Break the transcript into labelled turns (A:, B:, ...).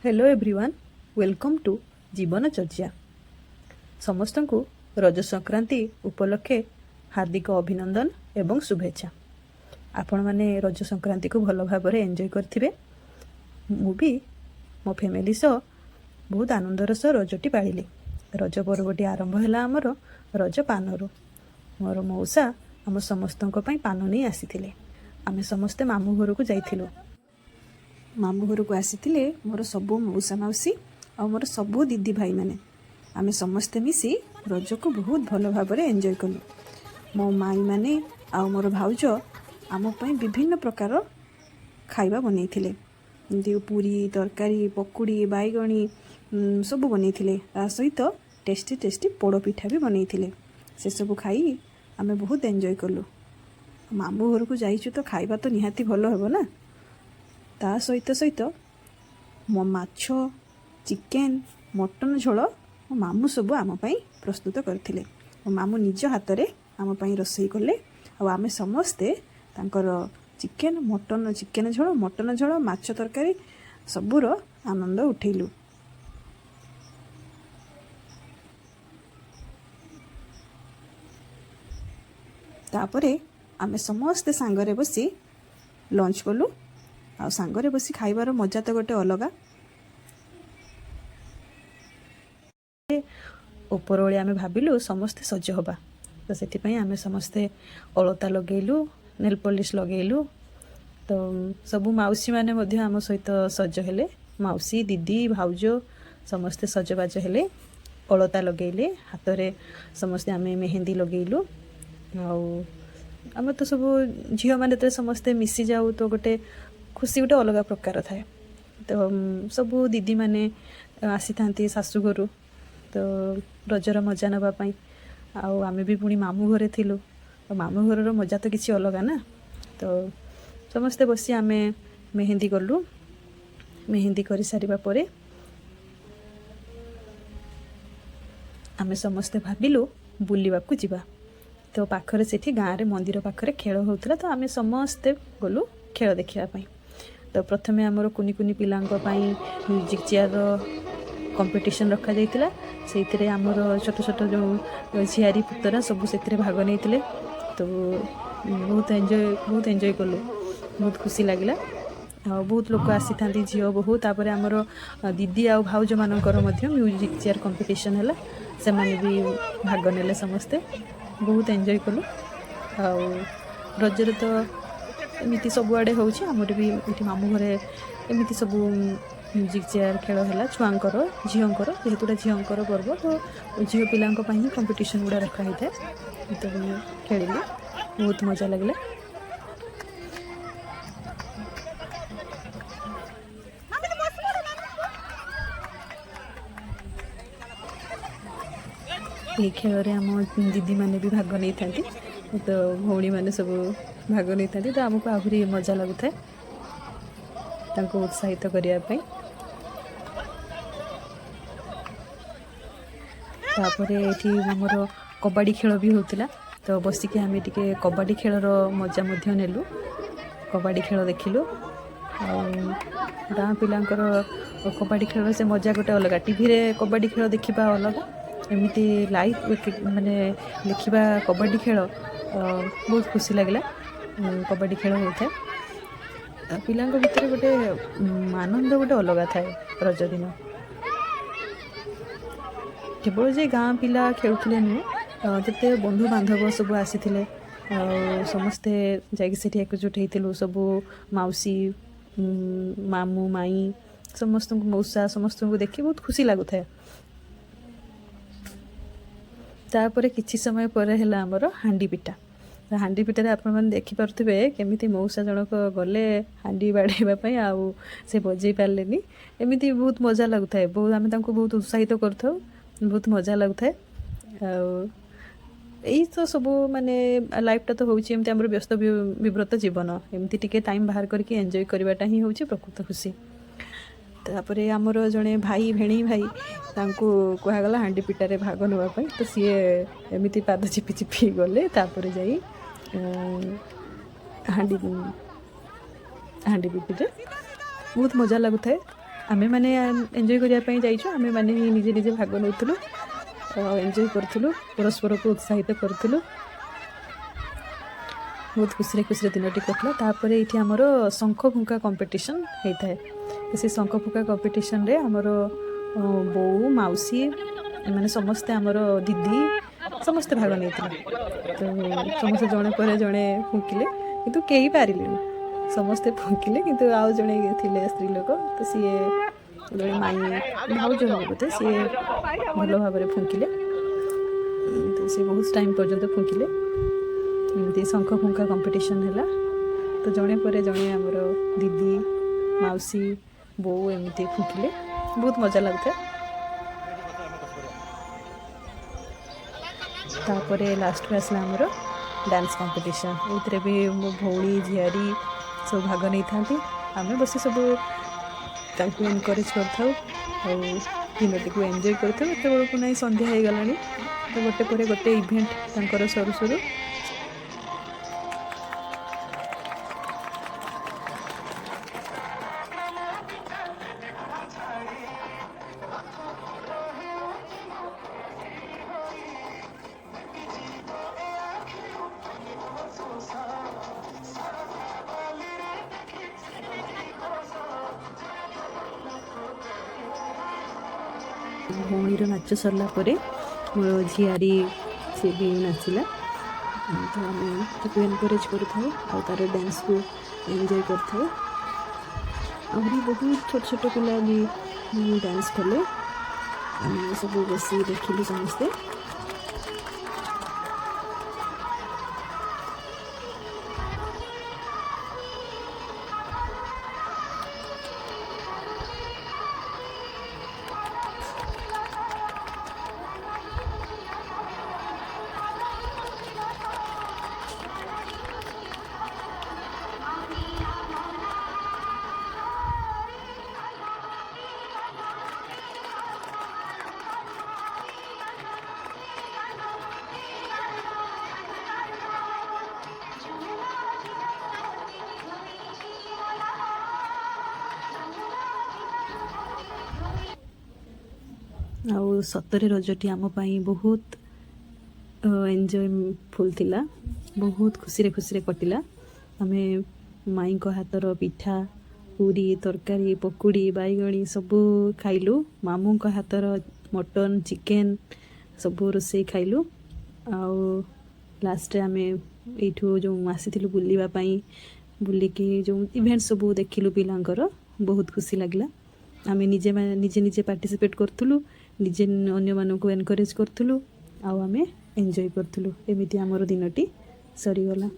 A: Hello everyone, welcome to ଜୀବନଚର୍ଯ୍ୟା। ସମସ୍ତଙ୍କୁ ରଜ ସଂକ୍ରାନ୍ତି ଉପଲକ୍ଷେ ହାର୍ଦ୍ଦିକ ଅଭିନନ୍ଦନ ଏବଂ ଶୁଭେଚ୍ଛା। ଆପଣମାନେ ରଜ ସଂକ୍ରାନ୍ତିକୁ ଭଲ ଭାବରେ ଏନ୍ଜୟ କରିଥିବେ। ମୁଁ ବି ମୋ ଫ୍ୟାମିଲି ସହ ବହୁତ ଆନନ୍ଦର ସହ ରଜଟି ପାଳିଲି। ରଜ ପର୍ବଟି ଆରମ୍ଭ ହେଲା ଆମର ରଜ ପାନରୁ। ମୋର ମଉସା ଆମ ସମସ୍ତଙ୍କ ପାଇଁ ପାନ ନେଇ ଆସିଥିଲେ। ଆମେ ସମସ୍ତେ ମାମୁଁ ଘରକୁ ଯାଇଥିଲୁ। ମାମୁଁ ଘରକୁ ଆସିଥିଲେ ମୋର ସବୁ ମଉସା ମାଉସୀ ଆଉ ମୋର ସବୁ ଦିଦି ଭାଇମାନେ। ଆମେ ସମସ୍ତେ ମିଶି ରଜକୁ ବହୁତ ଭଲ ଭାବରେ ଏନ୍ଜୟ କଲୁ। ମୋ ମାଇଁମାନେ ଆଉ ମୋର ଭାଉଜ ଆମ ପାଇଁ ବିଭିନ୍ନ ପ୍ରକାର ଖାଇବା ବନେଇଥିଲେ, ଯେମିତି ପୁରୀ ତରକାରୀ, ପକୁଡ଼ି, ବାଇଗଣୀ ସବୁ ବନେଇଥିଲେ। ତା ସହିତ ଟେଷ୍ଟି ଟେଷ୍ଟି ପୋଡ଼ପିଠା ବି ବନେଇଥିଲେ। ସେସବୁ ଖାଇ ଆମେ ବହୁତ ଏନ୍ଜୟ କଲୁ। ମାମୁଁ ଘରକୁ ଯାଇଛୁ ତ ଖାଇବା ତ ନିହାତି ଭଲ ହେବ ନା। ତା ସହିତ ସହିତ ମୋ ମାଛ, ଚିକେନ୍, ମଟନ୍ ଝୋଳ ମୋ ମାମୁଁ ସବୁ ଆମ ପାଇଁ ପ୍ରସ୍ତୁତ କରିଥିଲେ। ମୋ ମାମୁଁ ନିଜ ହାତରେ ଆମ ପାଇଁ ରୋଷେଇ କଲେ ଆଉ ଆମେ ସମସ୍ତେ ତାଙ୍କର ଚିକେନ୍, ମଟନ୍, ଚିକେନ୍ ଝୋଳ, ମଟନ୍ ଝୋଳ, ମାଛ ତରକାରୀ ସବୁର ଆନନ୍ଦ ଉଠେଇଲୁ। ତାପରେ ଆମେ ସମସ୍ତେ ସାଙ୍ଗରେ ବସି ଲଞ୍ଚ କଲୁ। ଆଉ ସାଙ୍ଗରେ ବସି ଖାଇବାର ମଜା ତ ଗୋଟେ ଅଲଗା। ଉପରଓଳି ଆମେ ଭାବିଲୁ ସମସ୍ତେ ସଜ ହେବା, ତ ସେଥିପାଇଁ ଆମେ ସମସ୍ତେ ଅଳତା ଲଗେଇଲୁ, ନେଲ୍ ପଲିସ୍ ଲଗେଇଲୁ। ତ ସବୁ ମାଉସୀମାନେ ମଧ୍ୟ ଆମ ସହିତ ସଜ ହେଲେ। ମାଉସୀ, ଦିଦି, ଭାଉଜ ସମସ୍ତେ ସଜବାଜ ହେଲେ, ଅଳତା ଲଗେଇଲେ ହାତରେ, ସମସ୍ତେ ଆମେ ମେହେନ୍ଦି ଲଗେଇଲୁ। ଆଉ ଆମେ ତ ସବୁ ଝିଅମାନେ ତ ସମସ୍ତେ ମିଶିଯାଉ ତ ଗୋଟେ ଖୁସି ଗୋଟେ ଅଲଗା ପ୍ରକାର ଥାଏ। ତ ସବୁ ଦିଦିମାନେ ଆସିଥାନ୍ତି ଶାଶୁଘରୁ ତ ରଜର ମଜା ନେବା ପାଇଁ। ଆଉ ଆମେ ବି ପୁଣି ମାମୁଁ ଘରେ ଥିଲୁ, ତ ମାମୁଁ ଘରର ମଜା ତ କିଛି ଅଲଗା ନା। ତ ସମସ୍ତେ ବସି ଆମେ ମେହେନ୍ଦି କଲୁ। ମେହେନ୍ଦି କରିସାରିବା ପରେ ଆମେ ସମସ୍ତେ ଭାବିଲୁ ବୁଲିବାକୁ ଯିବା। ତ ପାଖରେ ସେଠି ଗାଁରେ ମନ୍ଦିର ପାଖରେ ଖେଳ ହେଉଥିଲା, ତ ଆମେ ସମସ୍ତେ ଗଲୁ ଖେଳ ଦେଖିବା ପାଇଁ। ତ ପ୍ରଥମେ ଆମର କୁନି କୁନି ପିଲାଙ୍କ ପାଇଁ ମ୍ୟୁଜିକ୍ ଚେୟାରର କମ୍ପିଟିସନ୍ ରଖାଯାଇଥିଲା। ସେଇଥିରେ ଆମର ଛୋଟ ଛୋଟ ଯେଉଁ ଝିଆରୀ ପୁତୁରା ସବୁ ସେଥିରେ ଭାଗ ନେଇଥିଲେ। ତ ବହୁତ ଏନ୍ଜୟ କଲୁ, ବହୁତ ଖୁସି ଲାଗିଲା। ଆଉ ବହୁତ ଲୋକ ଆସିଥାନ୍ତି, ଝିଅ ବୋହୂ। ତାପରେ ଆମର ଦିଦି ଆଉ ଭାଉଜମାନଙ୍କର ମଧ୍ୟ ମ୍ୟୁଜିକ୍ ଚେୟାର କମ୍ପିଟିସନ୍ ହେଲା। ସେମାନେ ବି ଭାଗ ନେଲେ। ସମସ୍ତେ ବହୁତ ଏନ୍ଜୟ କଲୁ। ଆଉ ରଜରେ ତ ଏମିତି ସବୁଆଡ଼େ ହେଉଛି, ଆମର ବି ଏଠି ମାମୁଁ ଘରେ ଏମିତି ସବୁ ମ୍ୟୁଜିକ୍ ଚେୟାର ଖେଳ ହେଲା ଛୁଆଙ୍କର, ଝିଅଙ୍କର। ଯେହେତୁ ଏଇଟା ଝିଅଙ୍କର ପର୍ବ, ତ ଝିଅ ପିଲାଙ୍କ ପାଇଁ ହିଁ କମ୍ପିଟିସନ୍ ଗୁଡ଼ା ରଖା ହେଇଥାଏ। ତ ମୁଁ ଖେଳିଲି, ବହୁତ ମଜା ଲାଗିଲା। ଏହି ଖେଳରେ ଆମ ଦିଦିମାନେ ବି ଭାଗ ନେଇଥାନ୍ତି, ତ ଭଉଣୀମାନେ ସବୁ ଭାଗ ନେଇଥାନ୍ତି, ତ ଆମକୁ ଆହୁରି ମଜା ଲାଗୁଥାଏ ତାଙ୍କୁ ଉତ୍ସାହିତ କରିବା ପାଇଁ। ତାପରେ ଏଠି ଆମର କବାଡ଼ି ଖେଳ ବି ହେଉଥିଲା, ତ ବସିକି ଆମେ ଟିକେ କବାଡ଼ି ଖେଳର ମଜା ମଧ୍ୟ ନେଲୁ, କବାଡ଼ି ଖେଳ ଦେଖିଲୁ। ଆଉ ଗାଁ ପିଲାଙ୍କର କବାଡ଼ି ଖେଳର ସେ ମଜା ଗୋଟେ ଅଲଗା। ଟିଭିରେ କବାଡ଼ି ଖେଳ ଦେଖିବା ଅଲଗା, ଏମିତି ଲାଇଭ୍ ମାନେ ଦେଖିବା କବାଡ଼ି ଖେଳ ବହୁତ ଖୁସି ଲାଗିଲା। କବାଡ଼ି ଖେଳ ହେଉଥାଏ, ପିଲାଙ୍କ ଭିତରେ ଗୋଟେ ଆନନ୍ଦ ଗୋଟେ ଅଲଗା ଥାଏ ରଜ ଦିନ। କେବଳ ଯେ ଗାଁ ପିଲା ଖେଳୁଥିଲେ ନୁହେଁ, ଯେତେ ବନ୍ଧୁବାନ୍ଧବ ସବୁ ଆସିଥିଲେ ଆଉ ସମସ୍ତେ ଯାଇକି ସେଠି ଏକଜୁଟ ହେଇଥିଲୁ। ସବୁ ମାଉସୀ, ମାମୁଁ, ମାଇଁ ସମସ୍ତଙ୍କୁ, ମଉସା ସମସ୍ତଙ୍କୁ ଦେଖି ବହୁତ ଖୁସି ଲାଗୁଥାଏ। ତାପରେ କିଛି ସମୟ ପରେ ହେଲା ଆମର ହାଣ୍ଡି ପିଠା। ତ ହାଣ୍ଡି ପିଠାରେ ଆପଣମାନେ ଦେଖିପାରୁଥିବେ କେମିତି ମଉସା ଜଣକ ଗଲେ ହାଣ୍ଡି ବାଡ଼େଇବା ପାଇଁ ଆଉ ସେ ବଜେଇ ପାରିଲେନି। ଏମିତି ବହୁତ ମଜା ଲାଗୁଥାଏ, ବହୁତ ଆମେ ତାଙ୍କୁ ବହୁତ ଉତ୍ସାହିତ କରୁଥାଉ, ବହୁତ ମଜା ଲାଗୁଥାଏ। ଆଉ ଏଇ ତ ସବୁ ମାନେ ଲାଇଫଟା ତ ହେଉଛି ଏମିତି ଆମର ବ୍ୟସ୍ତ ବିବ୍ରତ ଜୀବନ। ଏମିତି ଟିକେ ଟାଇମ୍ ବାହାର କରିକି ଏନ୍ଜୟ କରିବାଟା ହିଁ ହେଉଛି ପ୍ରକୃତ ଖୁସି। ତାପରେ ଆମର ଜଣେ ଭାଇ, ଭେଣେଇ ଭାଇ, ତାଙ୍କୁ କୁହାଗଲା ହାଣ୍ଡି ପିଟାରେ ଭାଗ ନେବା ପାଇଁ, ତ ସିଏ ଏମିତି ପାଦ ଚିପି ଚିପି ଗଲେ। ତାପରେ ଯାଇ ହାଣ୍ଡି ହାଣ୍ଡି ପିଟିରେ ବହୁତ ମଜା ଲାଗୁଥାଏ। ଆମେମାନେ ଏନ୍ଜୟ କରିବା ପାଇଁ ଯାଇଛୁ, ଆମେମାନେ ହିଁ ନିଜେ ନିଜେ ଭାଗ ନେଉଥିଲୁ, ଏନ୍ଜୟ କରୁଥିଲୁ, ପରସ୍ପରକୁ ଉତ୍ସାହିତ କରୁଥିଲୁ। ବହୁତ ଖୁସିରେ ଖୁସିରେ ଦିନଟି କଟିଲା। ତାପରେ ଏଇଠି ଆମର ଶଙ୍ଖ ଫୁଙ୍କା କମ୍ପିଟିସନ୍ ହେଇଥାଏ। ତ ସେ ଶଙ୍ଖ ଫୁଙ୍କା କମ୍ପିଟିସନ୍ରେ ଆମର ବୋଉ, ମାଉସୀ, ଏମାନେ ସମସ୍ତେ, ଆମର ଦିଦି ସମସ୍ତେ ଭାଗ ନେଇଥିଲେ। ତ ସମସ୍ତେ ଜଣେ ପରେ ଜଣେ ଫୁଙ୍କିଲେ, କିନ୍ତୁ କେହି ପାରିଲେନି। ସମସ୍ତେ ଫୁଙ୍କିଲେ, କିନ୍ତୁ ଆଉ ଜଣେ ଥିଲେ ସ୍ତ୍ରୀ ଲୋକ, ତ ସିଏ ଜଣେ ମାଇଁ ଭାଉଜ ହେବ ବୋଧେ, ସିଏ ଭଲ ଭାବରେ ଫୁଙ୍କିଲେ। ତ ସିଏ ବହୁତ ଟାଇମ୍ ପର୍ଯ୍ୟନ୍ତ ଫୁଙ୍କିଲେ। ଏମିତି ଶଙ୍ଖ ଫୁଙ୍କା କମ୍ପିଟିସନ୍ ହେଲା। ତ ଜଣେ ପରେ ଜଣେ ଆମର ଦିଦି, ମାଉସୀ, ବୋଉ ଏମିତି ଫୁଙ୍କିଲେ, ବହୁତ ମଜା ଲାଗୁଥାଏ। ତାପରେ ଲାଷ୍ଟକୁ ଆସିଲା ଆମର ଡ୍ୟାନ୍ସ କମ୍ପିଟିସନ୍। ଏଇଥିରେ ବି ମୋ ଭଉଣୀ, ଝିଆରୀ ସବୁ ଭାଗ ନେଇଥାନ୍ତି। ଆମେ ବସି ସବୁ ତାଙ୍କୁ ଏନକରେଜ୍ କରିଥାଉ ଆଉ ଦିନଟିକୁ ଏନ୍ଜୟ କରିଥାଉ। ଏତେବେଳକୁ ନାଇଁ ସନ୍ଧ୍ୟା ହେଇଗଲାଣି। ତ ଗୋଟେ ପରେ ଗୋଟେ ଇଭେଣ୍ଟ ତାଙ୍କର ସରୁ ସରୁ ଭଉଣୀର ନାଚ ସରିଲା ପରେ ମୋର ଝିଆରୀ ସିଏ ବି ନାଚିଲା। ତ ଆମେ ତାକୁ ଏନକରେଜ୍ କରୁଥାଉ ଆଉ ତା'ର ଡ୍ୟାନ୍ସକୁ ଏନ୍ଜୟ କରିଥାଉ। ଆହୁରି ବହୁତ ଛୋଟ ଛୋଟ ପିଲା ବି ଡ୍ୟାନ୍ସ କଲେ। ଆମେ ସବୁ ବସି ଦେଖିଲୁ ସମସ୍ତେ। ଆଉ ସତରେ ରଜଟି ଆମ ପାଇଁ ବହୁତ ଏନ୍ଜୟଫୁଲ୍ ଥିଲା। ବହୁତ ଖୁସିରେ ଖୁସିରେ କଟିଲା। ଆମେ ମାଇଁଙ୍କ ହାତର ପିଠା, ପୁରୀ, ତରକାରୀ, ପକୁଡ଼ି, ବାଇଗଣୀ ସବୁ ଖାଇଲୁ। ମାମୁଁଙ୍କ ହାତର ମଟନ୍, ଚିକେନ୍ ସବୁ ରୋଷେଇ ଖାଇଲୁ। ଆଉ ଲାଷ୍ଟରେ ଆମେ ଏଇଠୁ ଯେଉଁ ଆସିଥିଲୁ ବୁଲିବା ପାଇଁ, ବୁଲିକି ଯେଉଁ ଇଭେଣ୍ଟ ସବୁ ଦେଖିଲୁ ପିଲାଙ୍କର, ବହୁତ ଖୁସି ଲାଗିଲା। ଆମେ ନିଜେ ନିଜେ ନିଜେ ପାର୍ଟିସିପେଟ୍ କରୁଥିଲୁ, ନିଜେ ଅନ୍ୟମାନଙ୍କୁ ଏନକରେଜ୍ କରୁଥିଲୁ ଆଉ ଆମେ ଏନ୍ଜୟ କରୁଥିଲୁ। ଏମିତି ଆମର ଦିନଟି ସରିଗଲା।